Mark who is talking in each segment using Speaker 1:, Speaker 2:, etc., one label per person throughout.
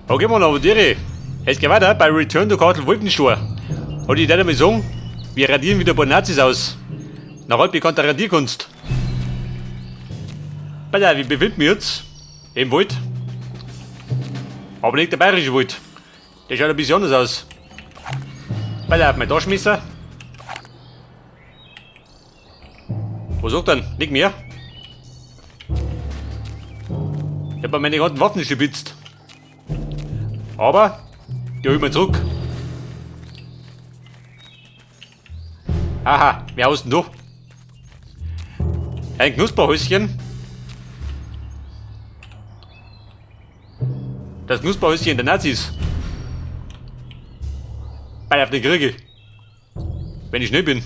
Speaker 1: Okay, Mann, aber Dire. Es geht weiter bei Return to Castle Wolfenstein. Und ich werde mal sagen, wir radieren wieder ein paar Nazis aus. Nach altbekannter Radierkunst. Pass auf, ich befinde mich jetzt im Wald. Aber nicht der bayerische Wald. Der schaut ein bisschen anders aus. Pass auf, mein Taschenmesser. Was sagt denn? Nicht mehr? Ich hab meine ganzen Waffen stibitzt. Aber, die hol ich mir zurück. Aha, wer haust denn du? Ein Knusperhäuschen. Das Knusperhäuschen der Nazis. Bei auf den Kriege. Wenn ich schnell bin.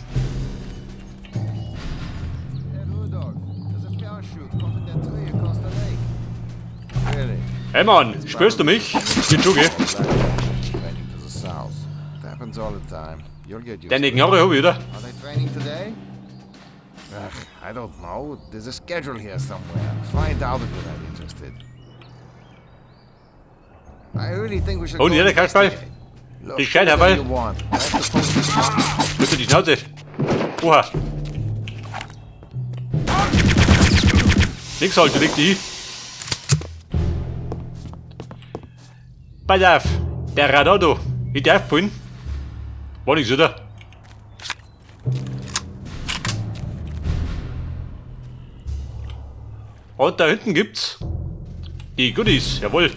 Speaker 2: Herr Rudolph, there's a parachute caught in that tree across the lake. Really?
Speaker 1: Hey Mann, spürst du mich? Geht schon, gell?
Speaker 2: Training to the south. It happens all the time. You'll get used
Speaker 1: Deine
Speaker 2: to it.
Speaker 1: Knarre hab ich, oder?
Speaker 2: Are they training today? Ugh, I don't know. There's a schedule here somewhere. Find out if you're that interested. I really think we should
Speaker 1: Oh,
Speaker 2: go
Speaker 1: nee, der Kasperl.
Speaker 2: investigate. Look,
Speaker 1: Die Schein,
Speaker 2: whatever
Speaker 1: Herr
Speaker 2: you want. I have to post this one.
Speaker 1: Bitte die Schnauze. Oha. Nix halt, du leg die. Pass auf, der Radar da. Ich darf fallen. War nix, oder? Und da hinten gibt's die Goodies, jawohl.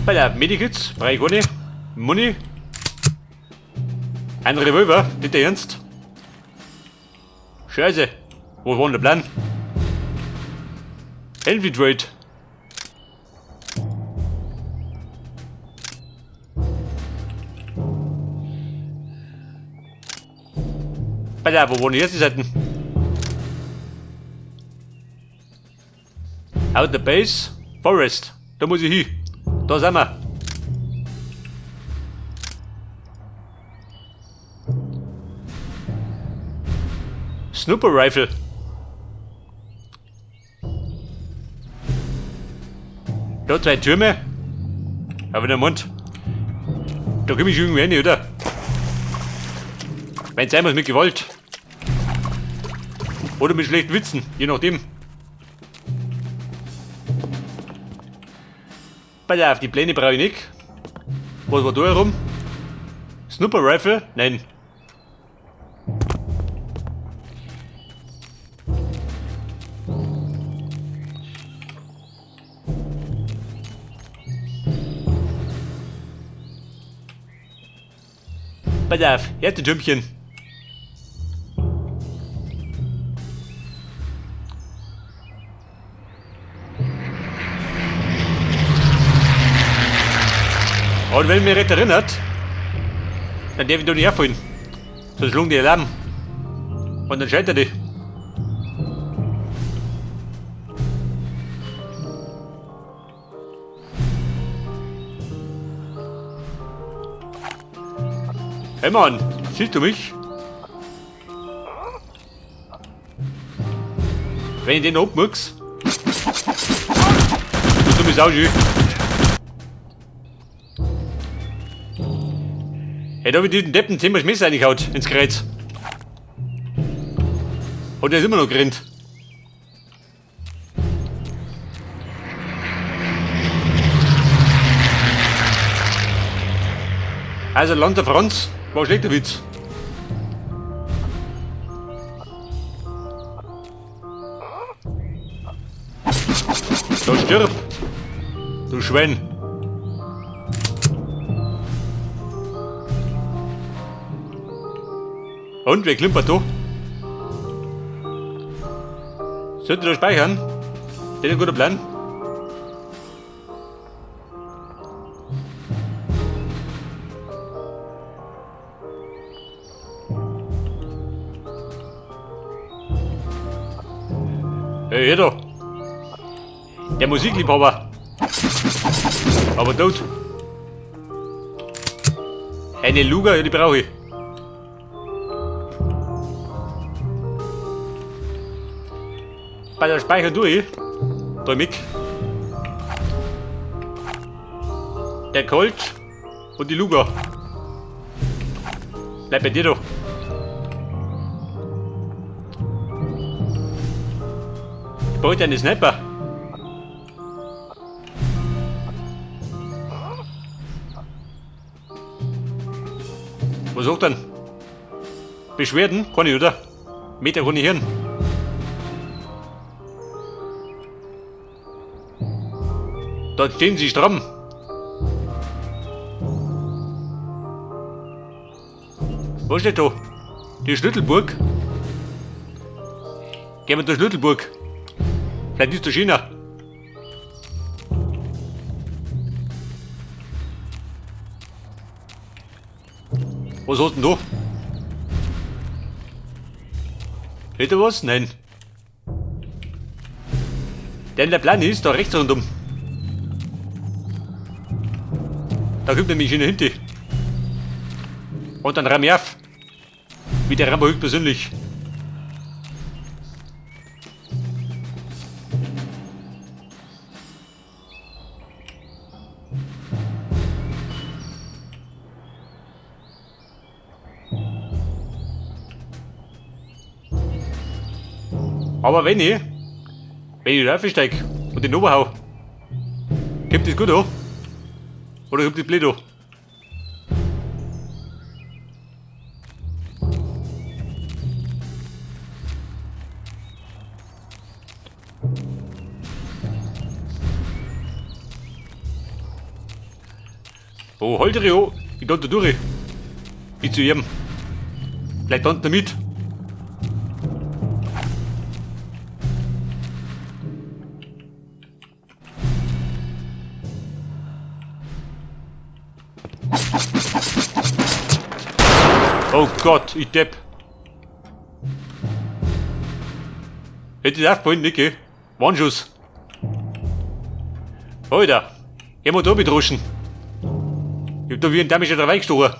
Speaker 1: Bei der Medikits, brauche ich keine. Money. Ein Revolver, nicht der Ernst. Scheiße, wo war denn der Plan? Infiltrate. Pass auf, wo waren die ersten Seiten? Out the Base, Forest. Da muss ich hin. Da sind wir. Snooper Rifle. Da zwei Türme. Aber der Mund. Da komm ich irgendwie rein, oder? Wenn's sein muss, mit Gewalt. Oder mit schlechten Witzen, je nachdem. Pass auf, die Pläne brauche ich nicht. Was war da herum? Snooper Rifle? Nein. Pass auf, her die Türmchen. Und wenn mich recht erinnert, dann darf ich da nicht herfallen. Sonst schlagen die Alarm. Und dann scheitert die. Hey Mann, siehst du mich? Wenn ich den abmucks, du dumme Sau, schön. Hey, da hab ich diesen Deppen zehnmal das Messer reingehauen ins Kreuz. Und der ist immer noch gerannt. Also Land der Franz war ein schlechter Witz. Da stirb! Du Schwein! Und wer klimpert da? Sollte da speichern? Das ist ein guter Plan. Hey, hier da. Der Musikliebhaber. Aber tot. Eine Luger, ja, die brauche ich. Bei der Speicher durch. Da im Eck. Der Colt und die Luger. Bleib bei dir doch. Ich brauche eine Sniper. Was sagt denn? Beschwerden? Kann ich, oder? Meter kann ich hören. Dort stehen sie stramm. Was steht da? Die Schlüsselburg? Gehen wir zur Schlüsselburg. Vielleicht ist da schöner. Was hast denn da? Hätte was? Nein. Denn der Plan ist da rechts rundum. Da kommt nämlich einer hinter. Und dann ramm ich auf. Wie der Rambo höchstpersönlich. Aber wenn ich raufsteig und den Oberhau, kommt das gut an? Oder kommt das blöd an? Oh, halt dich an, ich da durch. Ich zu ihm. Bleib dann damit. Oh Gott, ich Depp. Hätte ich aufgefallen, nicht, gell? Warnschuss. Alter, geh mal da bedroschen. Ich hab da wie ein dämlicher drauf eingestochen.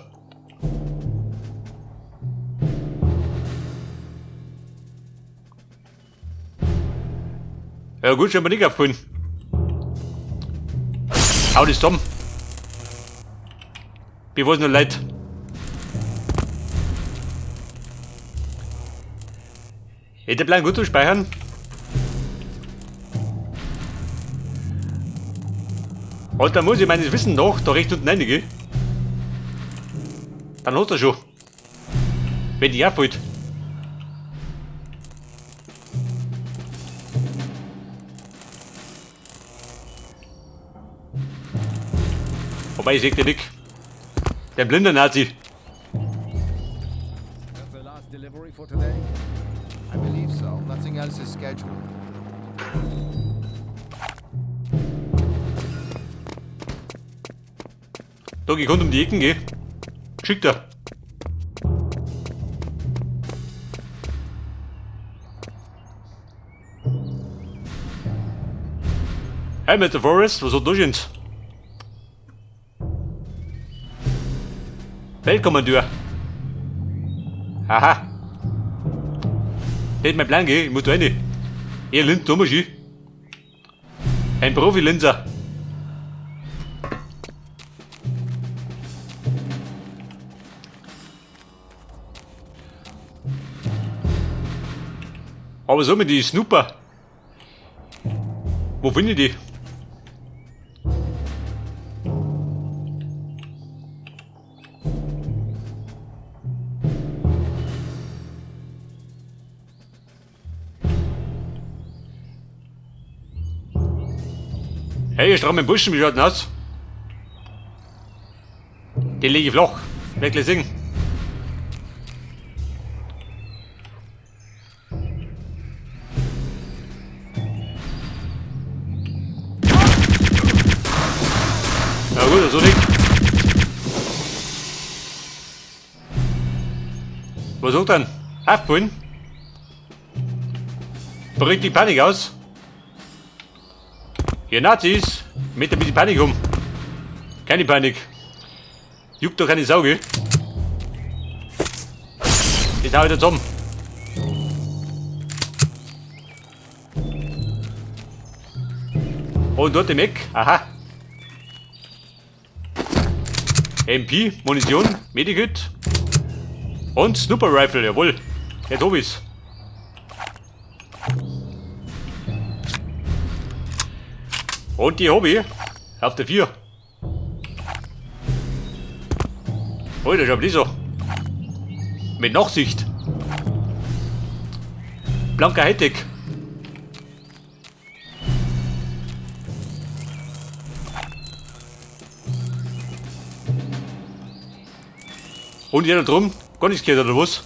Speaker 1: Ja gut, schon mal nicht aufgefallen. Hau das zusammen. Bevor es noch leid. Hätte Plan gut zu speichern. Und da muss ich meines Wissens nach da rechts unten rein, gell? Dann hast du schon. Wenn die auffällt. Wobei, ich seh den nicht. Der blinde Nazi.
Speaker 2: That's the last delivery for today? I believe so. Nothing else is scheduled.
Speaker 1: Da, ich konnte um die Ecken gehen. Geschickt er. Hey, Mr. Forrest, was hat du denn? Feldkommandeur. Aha. Nicht mein Plan, gell? Ich muss da rein. Er linst da mal schön. Ein Profi-Linser. Aber so mit die Snooper. Wo finde ich die? Hey, ihr strammen Burschen, wie schaut denn aus? Den lege ich flach. Wirklich singen. Ja gut, so nicht. Was sagt denn? Aufbauen? Bringt die Panik aus? Ihr Nazis, mit ein bisschen Panik um. Keine Panik. Juckt doch keine Sau, gell? Das hau ich da zusammen. Und dort im Eck. Aha. MP, Munition, Medikit. Und Sniper Rifle, jawohl. Jetzt hab ich's. Und die hab ich. Auf der 4. Oh, das ist aber so. Mit Nachsicht. Blanker Hightech. Und jeder drum? Gar nichts gehört, oder was?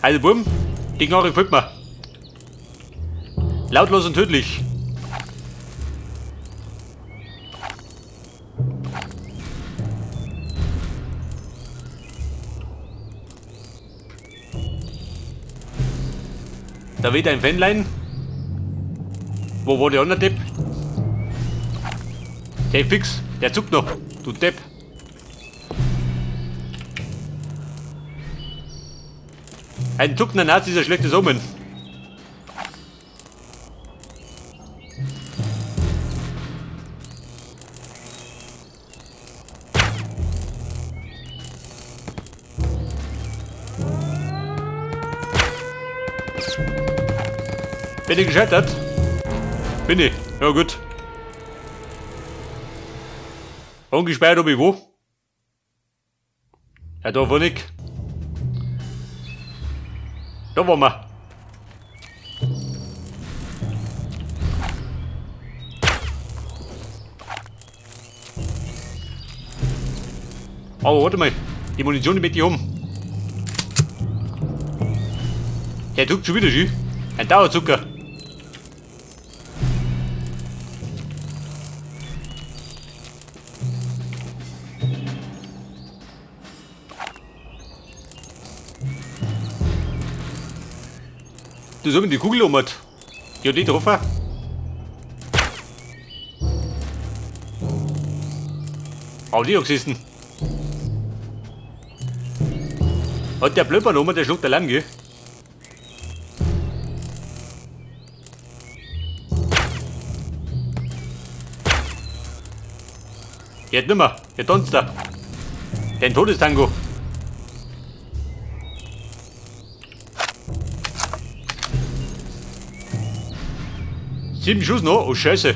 Speaker 1: Also Bumm, die Knarre gefällt mir. Lautlos und tödlich. Da weht ein Fähnlein. Wo war der andere Depp? Der fix, der zuckt noch, du Depp. Ein zuckender Nazi ist ein schlechtes Omen. Bin ich gescheitert? Bin ich. Ja gut. Ungespeichert hab ich wo? Ja, da war ich. Da waren wir. Aber warte mal, die Munition, die möchte ich haben. Der zuckt schon wieder schön. Ein Dauerzucker. Du soll mir die Kugel um. Die hat die getroffen. Aber die hat gesessen. Hat der Blöper genommen, der schluckt allein, gell? Geht nimmer, der tanzt da. Den Todestango. 7 Schuss noch? Oh Scheiße.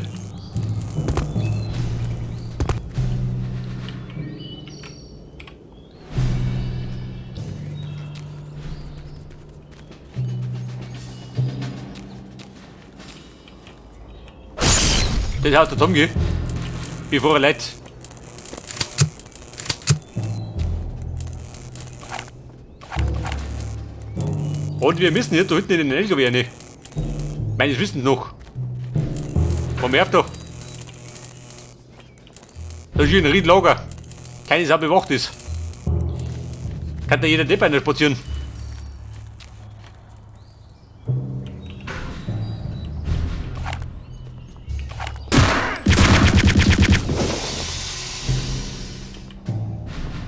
Speaker 1: Das haut der Tom, gell? Bevor er leid. Und wir müssen jetzt da hinten in den LKW rein. Meines Wissens noch. Komm her da. Da ist hier ein Riesenlager. Keine Sau bewacht ist. Kann da jeder Depp einer spazieren.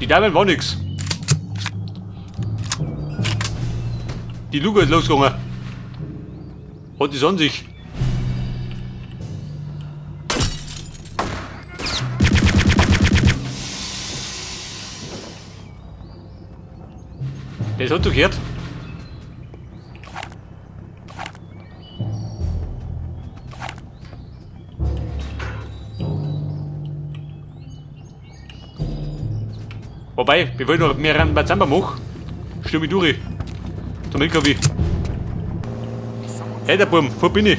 Speaker 1: Die Damen war nix. Die Luga ist losgegangen. Hat es an sich. Das hat du gehört. Wobei, bevor ich noch mehr Rambazamba mache, stimme ich durch. Zum LKW. Hey, der Burm, wo bin ich?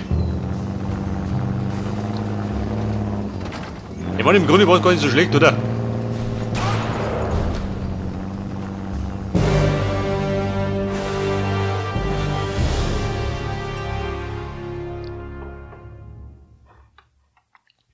Speaker 1: Ich meine, im Grunde war es gar nicht so schlecht, oder?